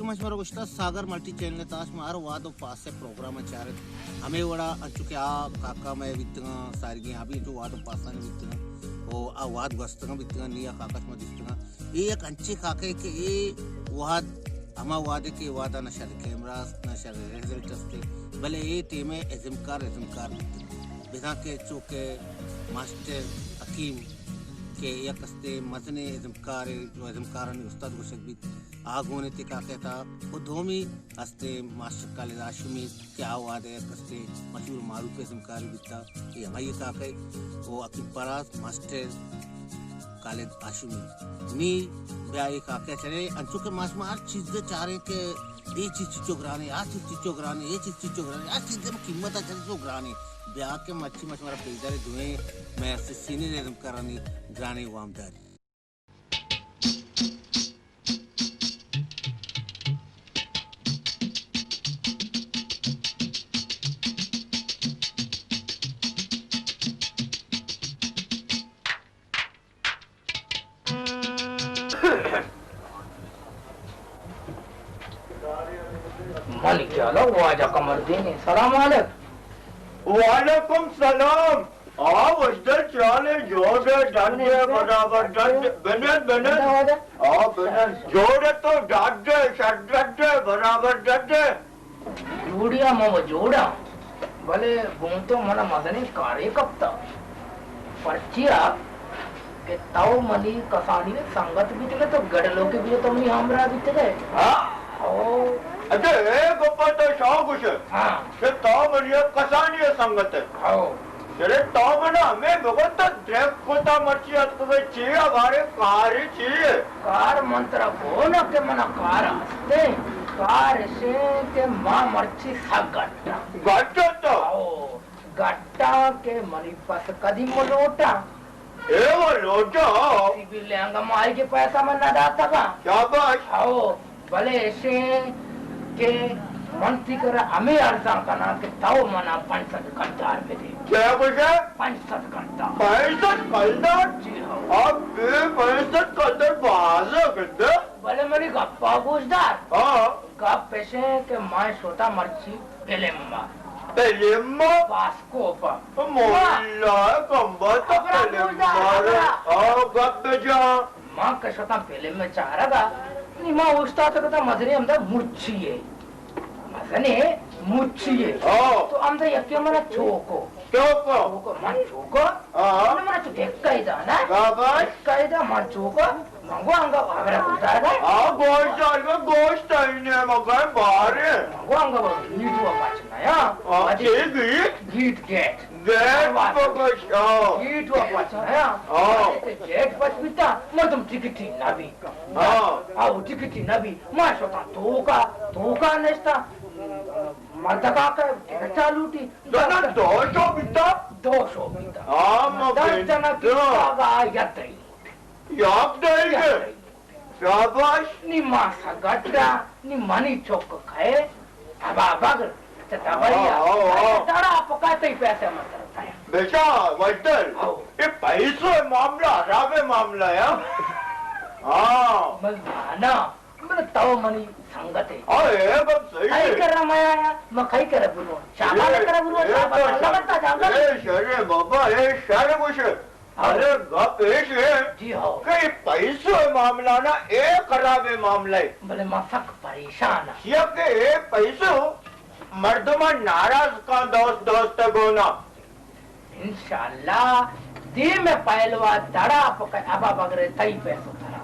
من شمارا گوشتا، ساگر ملٹی چینل ءِ تہا شما ہر وہد و پاس ءِ پروگرام ءَ چارت۔ ہمے وڑا انچو کہ آ کاکا مئے بیتگاں، سارگیں آ بھی انچو وہد و پاسانی بیتگاں۔ او آ وہد گوستگاں بیتگاں، نی آ کاکا شما دیستگاں۔ اے یک انچیں کاکے کہ اے وہد ہما وہدے کہ اے وہدا نہ شر کیمرہ است، نہ شر رزلٹ است، بلے اے ٹیم ءِ ازمکار، ازمکار بیتگ۔ بزاں کہ انچو کہ ماسٹر حکیم کہ یک استیں مزنیں ازمکارے، جو ازمکارانی استاد گوشگ بیت، آ گون ات اے کاکے تہا۔ و دومی استیں ماسٹر خالد ہاشمی کہ آ وہد ءَ یک استیں مشہور معروف ازمکارے بیتا، اے ہمائی کاکے۔ و حکیم فراز ماسٹر خالد ہاشمی۔ نی بیا اے کاکے چرے انچو کہ ما شما ہر چیز چاریں کہ اے چیز چچو گرانے، آ چیز چچو گرانے، اے چیز چچو گرانے، ہر چیز قیمت ءَ چچو گرانے۔ بیا کہ مرچی ما شمارا پیش داریں دوئیں مئے استیں سینئر ازمکارانی گرانیں وامداری۔ منی خیال ءَ واجہ قمر دین ایں۔ سلام علیکم۔ وعلیکم سلام۔ آ، وشدل چالے، جوڑ ئے، ڈڈ ئے، برابر ڈڈ ئے۔ بنند، بنند۔ آ، بنند۔ جوڑ ئے تو ڈڈ ئے، شر ڈڈ ئے، برابر ڈڈ ئے۔ جوڑیا ما و جوڑاں، بلے گوں تو منا مزنیں کارے کپتا۔ پرچیا کہ تو منی کسانی سنگت بیتگے، تو گڈلوکے بیتگے، تو منی ہمراہ بیتگے۔ ہاں۔ او۔ اچھا، اے گپا تو شاہ گوشے، ہاں، کہ تو منی کسانی سنگت ئے۔ ہاں۔ یعنی تو منا ہمے بگو تو درک کتا مرچی اتکگے چی ءَ بارے کاری چی ئے؟ کار من ترا گونا کہ منا کار ہستے، کار اشیں کہ ما مرچی سک گٹاں۔ گٹ تو؟ او، گٹاں کہ منی پس قدیم لوٹاں۔ اے و لوٹاں؟ سی بی لینگا مائی کے پیسہ من نہ داتگا۔ شاباش۔ او، بلے اشیں کہ من تئی کرا ہمے ارزاں کناں کہ تو منا پنچ سد کلدار بدے۔ چے گوشے؟ پنچ سد کلدار۔ پنچ سد کلدار؟ جی ہاں۔ ابے، پنچ سد کلدار باز گندے۔ بلے منی گپا گوش دار۔ ہاں۔ گپ اشیں کہ من شوتا مرچی فلم ما۔ فلم ما؟ باسکوپ۔ مولا کمبا تو خبر فلم گوش دار، ما۔ خبر۔ آ، گپ بجا۔ ما کہ شتاں فلم ءِ چارگ ءَ، نی ما اوشتاتگ اتاں مزنیں ہمدا مچی یے۔ مزنیں مچی یے۔ ہاں۔ تو ہمدا یکے منا چوکو۔ چوکو؟ چوکو، من چوکو۔ ہاں۔ نی منا تو دھکا ہی دا نا۔ شاباش۔ دھکا ہی دا، من چوکو۔ من گو انگا ہمرا گوشدار گا۔ ہاں، گوشدار گا، گوشت ہی نے مگا بارے۔ من گو انگا نیٹو پاچ نیا۔ ہاں، چے گیٹ؟ Gate, gate. گیٹ بگوش، ہاں۔ گیٹ وا پچ نیا۔ ہاں۔ ارے تے گیٹ پچ بیتا، مردم ٹکٹی نبی۔ ہاں۔ آو ٹکٹی نبی، ما شتاں توکا، توکا نشتا۔ مردکا کہ ٹکٹا لوٹی۔ دو نہ، دو شو بیتا؟ دو شو بیتا۔ ہاں، ما دس جنا بیتا۔ بیتا گا، یک دئی۔ یک دئی یک کے؟ دئی۔ شاباش۔ نی ما سگٹا، نی منی چک کھے، ابا بگر، چہ دبئی آ۔ ہاں، ہاں، ہاں۔ تڑا پکا تئی پیسے مطلب تھا۔ بیٹا، وجدل، ہاں۔ اے پیسو معاملہ، حراب معاملہ ہے۔ ہاں۔ من زانا، من تو منی سنگت ہے۔ ہاں، اے بات صحیح ہے۔ کئی کر رہا میں آیا، میں کئی کر برو۔ شاباش اے، کر برو، اے شاباش تو اللہ بتا جانتا۔ اے شر بابا، اے شر کچھ۔ ہاں۔ ارے گپ ایش ہے، جی ہاں، کہ اے پیسو ءِ معاملہ نا اے خراب معاملہ ہے۔ بلے ما سک پریشان ہاں۔ چیا کہ اے پیسو مردم ناراض کن دوست دوست گونا۔ انشاءاللہ دیم پہلوا تڑا پکا ابا بگرے تئی پیسو ترا۔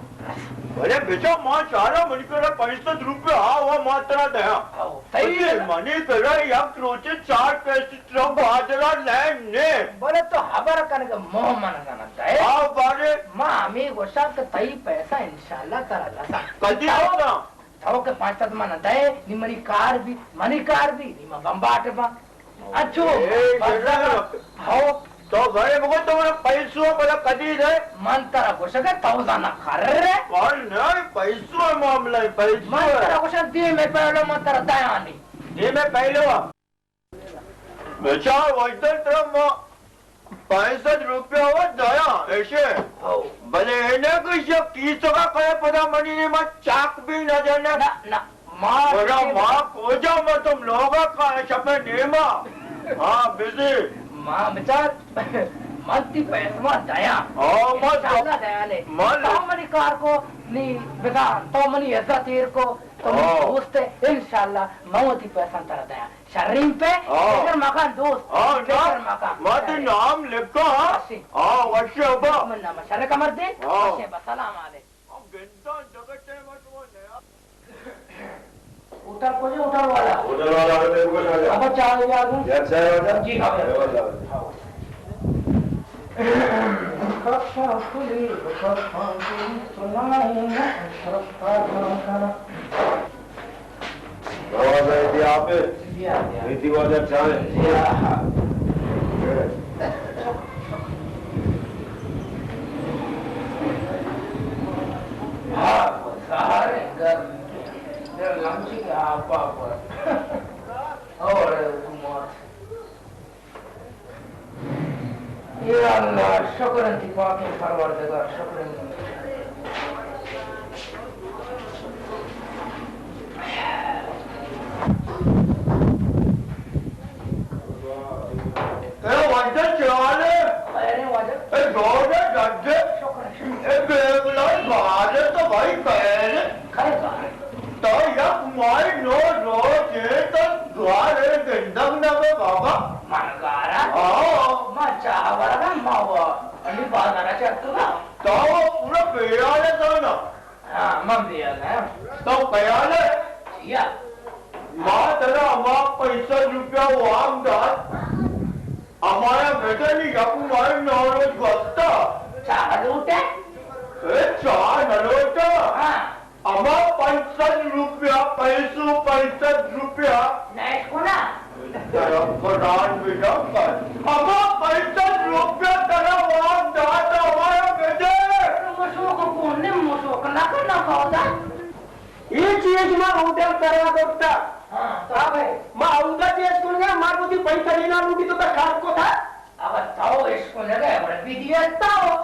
بلے بچا ما چارا منی کرا پنچ سد روپے آ ہوا ما ترا دیا۔ ہاں، تئی بلے منی کرا یک روچے چار پیسے ترا بادرا لین نے۔ بلے تو خبر کن کہ موہ من زنت ہے۔ آ بارے۔ ما ہمیں گوشا کہ تئی پیسہ انشاءاللہ ترا رسا۔ کدی تو، رسا؟ تو کہ پانچ سد من دے، نی منی کار بھی، منی کار بھی، نی ما بمباٹ با۔ اچھو، اے، بس جناب۔ ہو۔ تو بھائی مگو تو منا پیسو بلا کدی دے؟ من ترا گوشگا تو زانا کر۔ کار نہ، پیسو معاملہ ہے، پیسو من ہے۔ ترا گوشا دیم پہلو من ترا دیانی۔ دیم پہلو؟ بچار وجدان ترا ما پنچ سد روپیہ و دیا ایشے۔ ہو۔ بلے اے نہ کہ یہ کیسو کا کرے پدا منی نے ما چاک بھی نہ دینا۔ نہ، نہ۔ ما بڑا ما کجا مردم لوگا کا شپے نیما۔ ہاں، بزی۔ ما بچار، من تی پیسہ ما دیاں۔ ہاں، ما انشاءاللہ دیاں نے۔ ما تو منی کار کو نی بزان، تو منی عزت ایر کو، تو منی ہاں۔ دوست ہے، انشاءاللہ من وتی پیسہ ترا دیاں۔ شرین پہ، ہاں۔ فکر مکن دوست، ہاں، فکر نا، مکن۔ ما تی نام لکھا، ہاں۔ وشی۔ ہاں، وشی ابا۔ من نام شرک مردے، ہاں۔ وشی ابا، سلام علیکم۔ گندان جگہ ٹائم شما نیا۔ ہوٹل کجا، ہوٹل والا؟ ہوٹل والا ہمیں میرے کو سمجھا۔ اب چائے لے آ گئے؟ یار چائے والا؟ جی ہاں، یار۔ چائے والا۔ ہاں۔ دروازہ دیا آپ۔ جی ہاں، جی ہاں۔ ریتی واجہ چائے۔ جی ہاں۔ ہاں، سارے گھر، گھر لمچی کے آپ، آپ۔ اور حکومت۔ یا اللہ، شکر انت پاکیں پروردگار، شکر انت۔ اے واجہ چے حال ہے؟ خیر ہے واجہ۔ اے جوڑ ہے جج۔ شکر ہے، شکر ہے۔ اے بیگلائے بازے تو بھائی خیر ہے۔ خیر بازے۔ تو یک مائی نو روچ ہے تو گوارے گندگ نہ بے بابا۔ من گارا؟ ہاں۔ ما چاہ ورگا ما وا علی بازارا چکگا۔ تو پورا بیال ہے تو نا۔ ہاں، من بیال ہے۔ تو بیال ہے؟ جی ہاں۔ ما ترا ہما پنچ سد روپیہ وام دات۔ ہمارا بیٹا نی یک مائی نو روچ گوستا۔ چاہ لوٹے؟ اے چاہ نہ لوٹا۔ ہاں۔ ہما پنچ سد روپیہ، پیسو پنچ سد روپیہ۔ نیش کنا۔ طرف قرآن بجم کر۔ ہما پنچ سد روپیہ ترا وام داتا، ہمارا بدے۔ مشوک کون نے مشوک نہ کرنا پودا۔ یہ چیز ما ہوٹل کرا کرتا۔ ہاں، تو اب ما اودا چیز کن گیا، ما کو دی پیسہ لینا لوٹی تو تا کار کو تھا۔ اب تو اس کو لگا ہے، بڑے ویڈیو تو۔